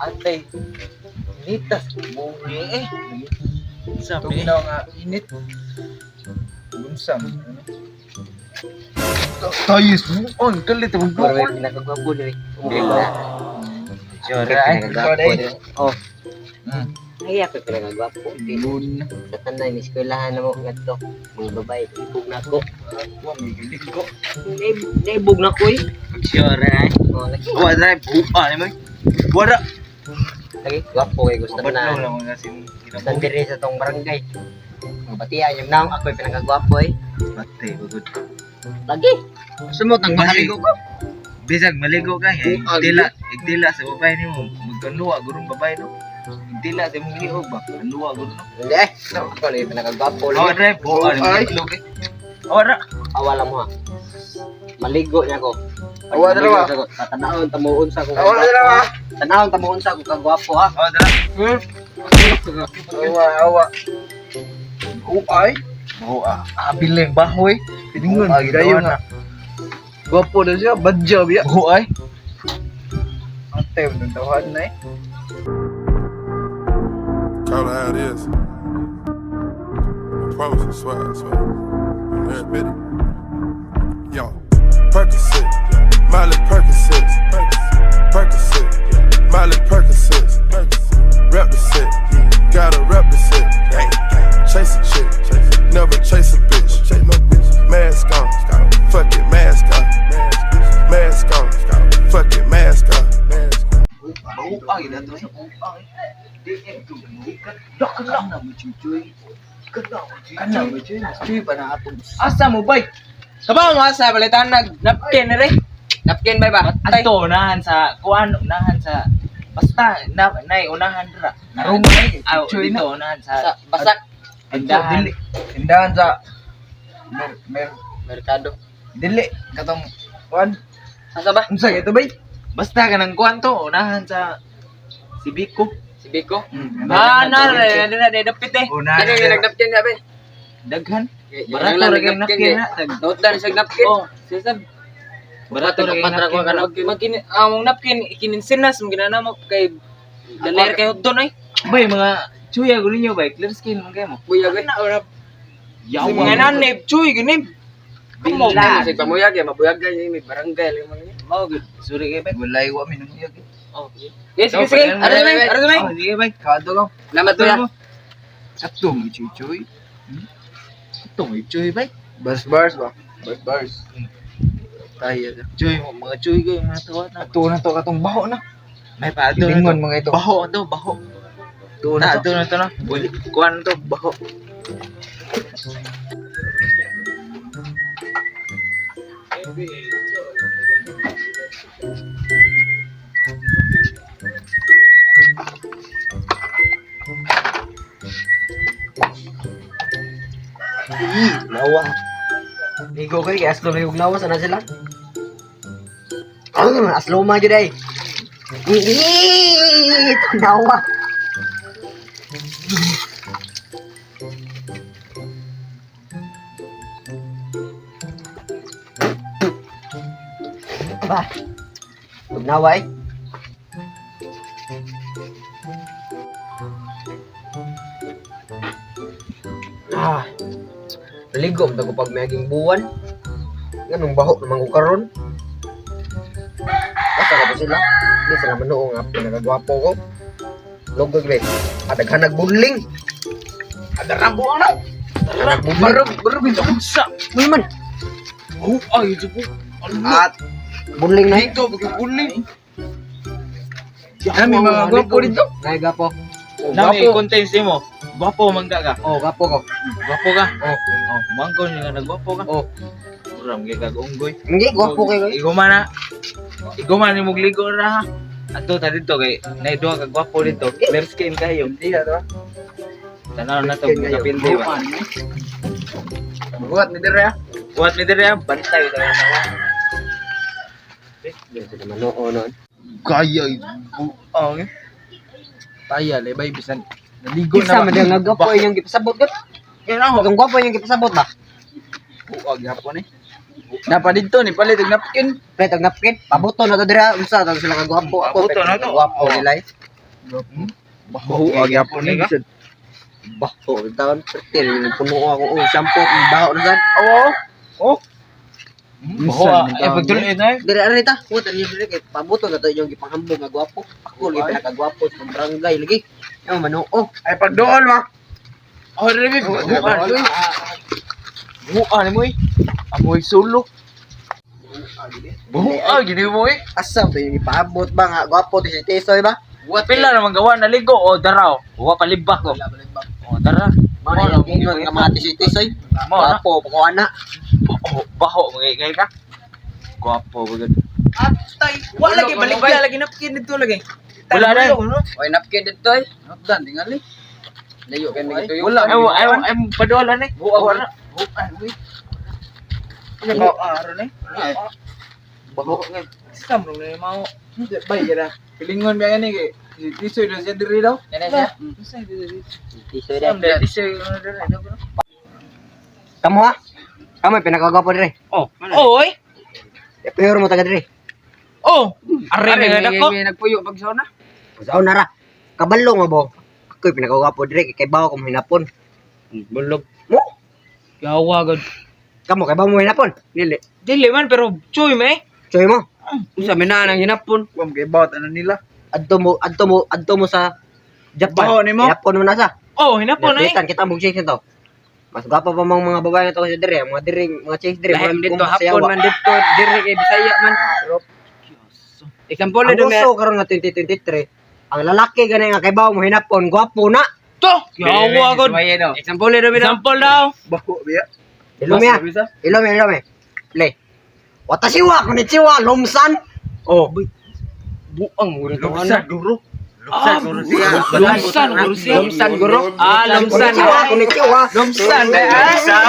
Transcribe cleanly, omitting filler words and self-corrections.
Atay. Nitas bungi eh. Sabi. Tugnaw nga init. Bunsam. Tayis mo. On, kalit mo Pero may pinakagwapo diri. Sure ay. Pinakagwapo diri. Oh, ay ako pinakagwapo. Bun. Sa tanan ni eskwelahan na mo ngadto. Mga babae ibog na ako. Wa may gilig ko. Naibog na ko eh. Sure ay. Oh, lagi. Wa drai buka ni mo. Wala. Lagi gwapo kay gusto Mabadlaw na. lang mga sin Gusto diri sa tong barangay. Mga batian yung naong ako pinakagwapo eh. Patay gud. Lagi. Sumot ang makaligo ko. Bisag maligo ka eh. Buang. Igtila, igtila sa babae nimo. Magkanuwa gurong babae no. Igtila sa imong liog ba? Kanuwa guro no. Hindi eh. Ako lang pinakagwapo Awa lagi. drai buka ni mo Ay. itlog eh. Awa ra. Awala mo ha. Maligo niya ko. Awa, dalawa. Tanawon tamuon sa ko. Awa, dalawa. Tanawon tamuon sa ko kagwapo ha. Awa dra. Awa, awa. Uay. Buka. Abiling bahoy. Piningon. Gayo nga. Gwapo na siya. Badya biya. Buhay. Ate, nagtawahan na eh. Call it how it is. I promise, I swear, I swear. Every bit. Yo, Percocet, Miley Percocet, Percocet, Miley Percocet, rep the set, gotta rep the set. Chase a chick, never chase a bitch. Mask on, fuck it, mask on, mask on, fuck it, mask on. Buka gid ato sa buka. Di ito buka. Dak na mo chuchoy. Kana mo Kana mo chuy, mas chuy pa na atong. Asa mo bay? Kabaw mo asa palitan nag napkin re. Napkin bay ba? Ato unahan sa kuan, unahan sa basta na nay unahan ra. Narumay, Aw, chuchoy dito na. unahan Sa sa basak tindahan. Dili. Tindahan sa mer mer Merkado. dili katong kuan. Asa ba? Unsa kay to bay? Basta kanang kuan to unahan sa Sibiko. Si Biko. Mm. Ah, na re, na re, dapit eh. Unahan. Ano yung nagnapkin na bay? Daghan. Barato Barato ra ra kay napkin na. Note lang sa napkin. Oh. Sisab. Barato ra kay Patra ko napkin. ka Magkin among napkin ikininsinas mo ginana mo kay daler kay hotdog ay. Bay mga chuya gulo niyo bay, clear skin man kay mo. Buyag eh. Na ora. Yawa. Mga nanib chuy gini. Bila. Sige pamuyag ya, mabuyag gay may barangay lang mo niya. Mao gud. Sorry kay bay. Walay wa minumuyag. eh. Oh. Yes, sige, sige. Ara may, ara may. Oh, sige bay. Kado lang. Salamat kuya. Ato mo chuchoy. Ato may chuy bay. Bars bars ba? Bars bars. Tayo. Chuy mo mga chuy kay mga tuwa na. Ato na to katong baho na. May pa ato na to. Pilingon mga ito. Baho to, baho. Ato Na na to. ato na to na. Uli, kuan to baho. Nawa. Ligo kay kay aslo na nawa sana sila. Ang aslo ma jud ay. Ih, Nawa. Ba. Tugnawa eh. Ah. Naligo man ko pag may buwan. Nganong baho naman ko karon. Basta ka pa sila. Hindi sila manuo nga pinakagwapo ko. Lugog be. Adaghan nagbuling. Adarang buang na. Nagbuling. Barog, barog ito unsa. Uy man. Oh, ay ito po. At bunling na eh. Dito pagkuling. Kami mga gwapo dito. Nay gapo. Oh, Nami gwapo. content mo. Gwapo man ka ka. Oh, gapo ko. Gwapo ka. Oh. Oh, mangko ni nga nagwapo ka. Oh. Uram gyud kag unggoy. Hindi gwapo kayo. Iguma na. Iguma ni mogligo ra ha. Ato ta dito kay nay duha ka gwapo dito. Clear skin kayo. Hindi na to. Tanaw na to Clear skin kayo. kapildi ba. Buhat ni dire ah. Buhat ni dire bantay ta tawa. Hindi sila manuo noon. Gaya buang. Taya le bay bisan. Naligo Isa na. man nga gwapo inyong gipasabot gud. Kaya na Ang gwapo inyong gipasabot ba? Buag gihapon eh. Napa dito ni palit og napkin. Palit og napkin. Pabuto na to dira unsa to sila ka gwapo ako. Pabuto na to. Gwapo nila eh. Baho gyapon ni. Baho taon pertil puno ako og shampoo baho na sad. Oo. Oh. Baho ah. Eh pagtuloy na. Diri ari ta. Wa tani diri kay pabuto na to inyong gipanghambog nga gwapo. Ako lagi pinakagwapo sa barangay lagi. Yo manuo. Ay pagduol ma. Oh, diri buha. Buha ni mo eh. Amoy sulo. Buha gini mo eh. Asa to yung ipaabot ba nga gwapo to si Tisoy ba? Wa pila naman gawa naligo o daraw. Wa palibak ko. O dara. Mao na yung ingon nga mga si Tisoy. Mao na. Gwapo ko ana. Baho, baho mga ka. Gwapo bagad. Atay, Wala lagi balik lagi napkin dito lagi. Wala na. Oy napkin dito eh. Napdan tingali. Layo kay mig tuyo. Wala. Ay, ay, ay, paduala ni. Buha Wala. Buha. Uy. Baho aron eh. Baho. Sam rong na mao. Bay jara. Pilingon ba yan eh. Si Tisoy daw siya diri daw. Yan siya. Tisoy Sam dai. dai tisoy ano dere. Kamo ha? Kamo yung pinakagwapo dire. Oh. Oy. Pero mo taga dire. Oh. Are nga dako. Nagpuyo pag sauna. Pusaw na ra. Kabalo nga bo. Ako yung pinakagwapo dire kay kay bawo ko hinapon. Bulog. Mo? Yawa gud. Kamo kay bawo mo hinapon. Dili. Dili man pero chuy me. Choy mo. Unsa man na nang hinapon? Wa kay bawat ano nila. Adto mo sa Japan. Baho nimo? Hinapon mo na sa. Oh, hinapon ay. Pilitan kita mong chicks nito. Mas gwapo pa mang mga babae na to sa dire, mga dire, mga chicks dire. Lahi mga dito kung hapon sayawa. man dito diri kay Bisaya man. Example Ang do me. uso karon nga 2023, ang lalaki gani nga kay bawo mo hinapon, gwapo na. To. Yawa gud. Example do me. Example daw. Baho biya. Ilom ya. Ilom ya, ilom ya. Play. Watashi wa konnichiwa, lomsan. Oh. Buang guro. Lumsan guro. Ah, Lumsan guro siya. Lumsan guro. Ah, lumsan. Konnichiwa, konnichiwa. Lumsan. Lumsan.